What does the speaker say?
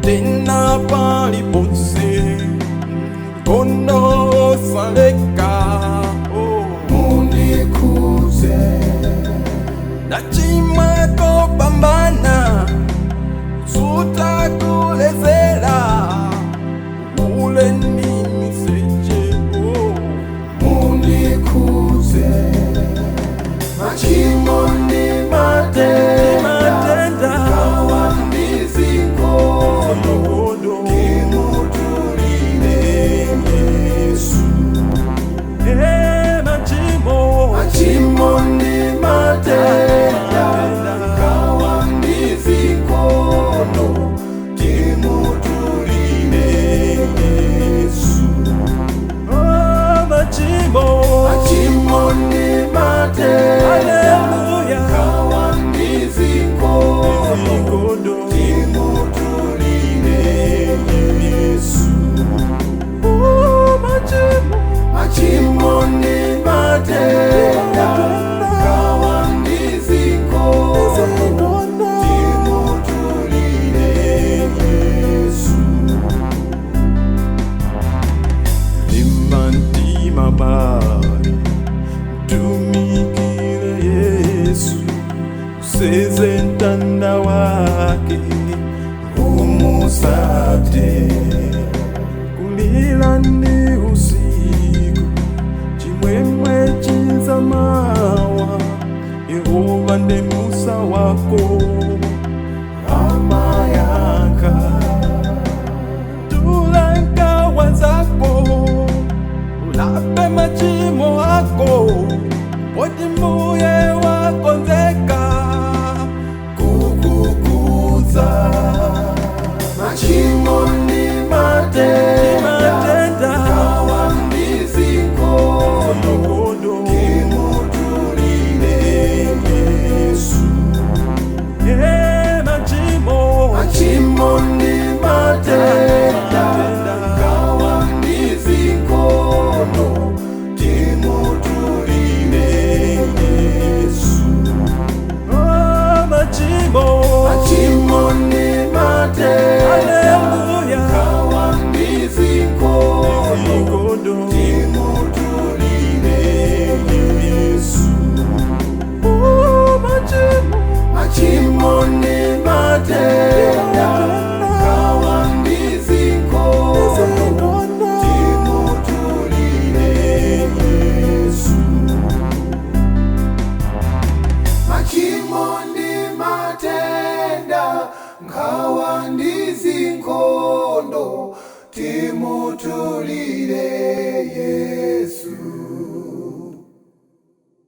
Tena paliponse kono saleka oh. Mundikuze Nachimwa kopambana sutakulezela ule ni miseche oh. Mundikuze machimo ndi matenda Matenda. Kawa ndizikono Timutulile Yesu. Eh, machimo. Machimo ndi matenda Kawa ndizikono Timutulile Yesu. Oh, machimo. Machimo ndi matenda Hallelujah. Kawa ndizikono Zikondo. Timutulile Yesu. Oh, machimo. Machimo ndi matenda Kawa ndizikono Zikondo. Timutulile Yesu. Limantima bali tumikile Yesu useze mtanda wake umusate kulila ndi usiku chimwemwe chizamawa Yehova ndi musa wako amayaka tulanka wazako ulape machimo ako poti mbuye wakonzeka kukukuza Machimo ndi matenda Matenda. Kawa ndizikono Timutulile Yesu. Eh, machimo. Machimo ndi matenda Kawa ndizikono Timutulile Yesu. Oh, machimo. Machimo ndi matenda Hallelujah. Kawa ndizikono Zikondo. Timutulile Yesu. Oh, machimo. Machimo ndi matenda Kawa ndizikono Zikondo. Timutulile Yesu. Machimo ndi matenda Nkhawa ndizinkondo Timutulile Yesu.